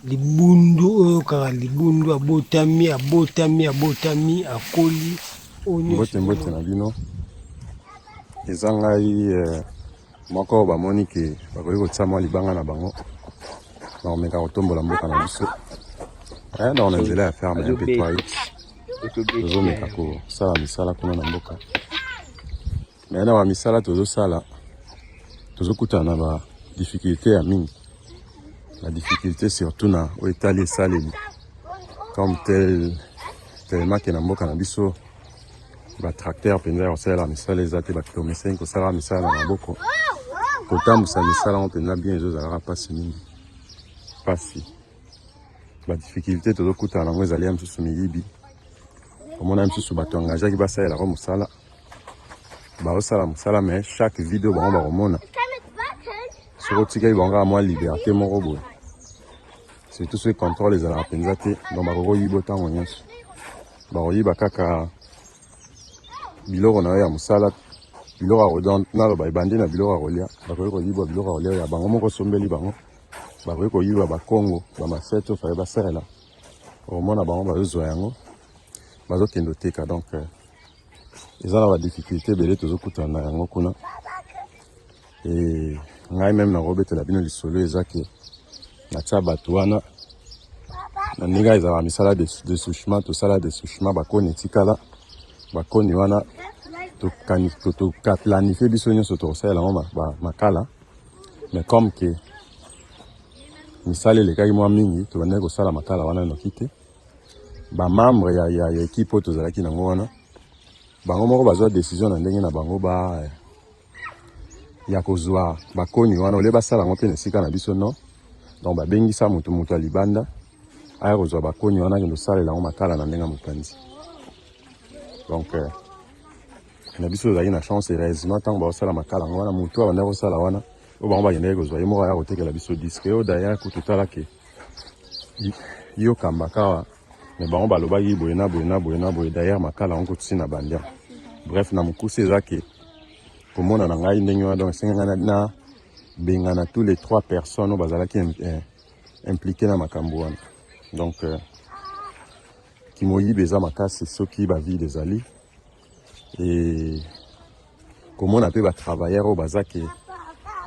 Libundu oyo kaka libundu abotami abotami abotami akoli oyo nyonso. Mbote mbote na bino, eza ngai moko bamoni ke bakoki kotia mwa libanga na bango na komeka kotombola mboka na biso donc na nzela ya ferme ya P3X tozomeka kosala misala kuna na mboka. Mais na ba misala tozosala, tozokutana na ba difficulté ya mingi, ba difficulté surtout na oyo etali esaleli comme tel, tellement ke na mboka na biso ba tracteur mpenza ya kosalela misala eza te. Bato tomesani kosala misala na maboko, kotambusa misala yango mpenza bien ezozalaka mpasi mingi, mpasi. Ba difficulté tozokutana nango ezali ya mosusu miyibi. Omona misusu bato engageaki basalelaka mosala, baosala mosala, mais chaque video bango bakomona soki otikaki bango kaka mwa liberté moko boye, surtout soki contrôle ezalaka mpenza te, donc bakoki koyiba ntango nyonso. Bakoyiba kaka biloko na yo ya mosala, biloko ya naloba ebandi na biloko ya kolia. Bakoki koyiba biloko ya kolia ya bango moko osombeli bango, bakoki koyiba bakongo, bamasete oyo faye basalela. Okomona bango bazozwa yango, bazokende oteka. Donc eza na badifficulté ebele tozokutana na yango kuna. E ngai même nakobetela bino lisolo, eza ke natia bato wana na ndenge ezalaka misala dessouchement. Tosala dessouchement, bakoni etikala, bakoni wana tokaplanifie biso nyonso tokosalela yango makala. Mais comme ke misala elekaki mwa mingi, tobandaki kosala makala wana noki te. Bamembre ya équipe oyo tozalaki nango wana, bango moko bazwa décision na ndenge na bango ba ya kozwa bakoni wana olie basala yango mpe na esika na biso. Non, donc babengisa moto ya libanda aya kozwa bakoni wana, akende kosalela yango makala na ndenge ya mopanzi. Donc na biso tozalaki na chance, heureusement, ntango baosala makala yango wana, motu abandaki kosala wana oyo bango bakendaki kozwa, ye moko aya kotekela biso disque oyo. D'ailleurs kutu tala ke yo kambaka awa, mais bango balobaki boye na boye na boye na boye. D'ailleurs makala yango kutu na bandia. Bref, na mokuse, eza ke komona na ngai ndenge wana, donc esengi ngai na bengana tous les trois personnes oyo bazalaki impliqué na makambo wana. Donc kimoyibi eza makasi soki bavide ezali. E komona mpe batravailleur oyo baza ke,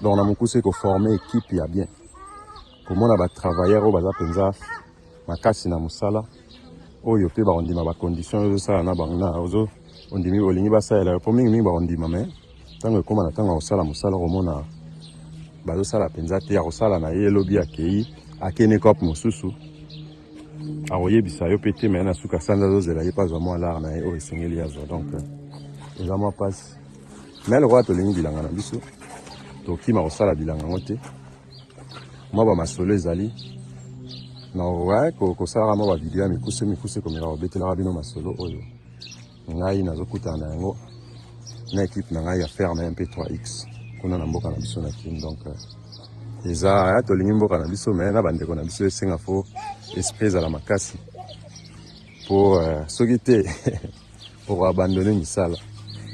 donc na mokuse, koforme équipe ya bien, komona batravailleur oyo baza mpenza makasi na mosala oyo mpe bakondima bacondition oyo ozosala na bango, na ozo ondimi olingi basalela yo, mpo mingimingi bakondima. Mais ntango ekóma na ntango ya kosala mosala, komona bazosala mpenza te. Ya kosala na ye, elobi akei, akende cope mosusu, akoyebisa yo mpe te. Mais na suka sanza azozela ye mpe azwa mwa lar na ye oyo esengeli azwa. Donc eza mwa mpasi, mais lokola tolingi bilanga na biso, tokima kosala bilanga yango te. Mwa bamasolo ezali na kosalaka mwa bavideo ya mikuse mikuse, komeka kobetelaka bino masolo oyo ngai nazokutana na yango na équipe na ngai ya ferme MP3X kuna na mboka na biso na Kin. Donc eza tolingi mboka na biso, mais na bandeko na biso esenga fo esprit ezala makasi, mpo soki te okoabandonner misala,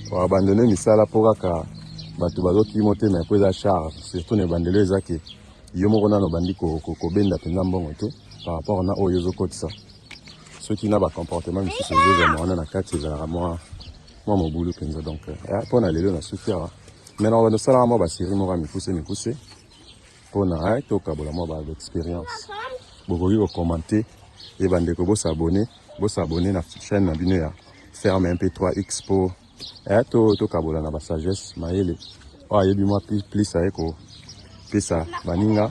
okoabandonner misala mpo kaka bato bazokimo te, mais mpo eza charge, surtout na ebandelo eza ke yo moko nano obandi kobenda mpenza mbongo te par rapport na oyo ozokotisa. Soki na bacomportement misusu ezozama wana na kati, ezalaka mwa mobulu mpenza. Donc mpo na lelo nasuki awa, mais na bando osalaka mwa basérie moko ya mikuse mikuse mpona tokabola mwa baexpérience. Bokoki kocommenter e bandeko, bos'abonner, bos'abonner na chaîne na bino ya ferme MP3X mpo tokabola na basagesse, mayele oyo ayebi mwa plus aye kopesa baninga.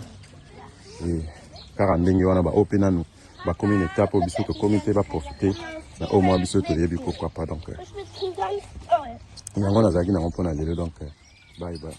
Kaka ndenge wana, baoyo mpe nanu bakomi na étape oyo biso tokomi te, baprofite na oyo mwa biso toyebi, pourquoi pas. Donc yango nazalaki nango mpona lelo. Donc bye bye.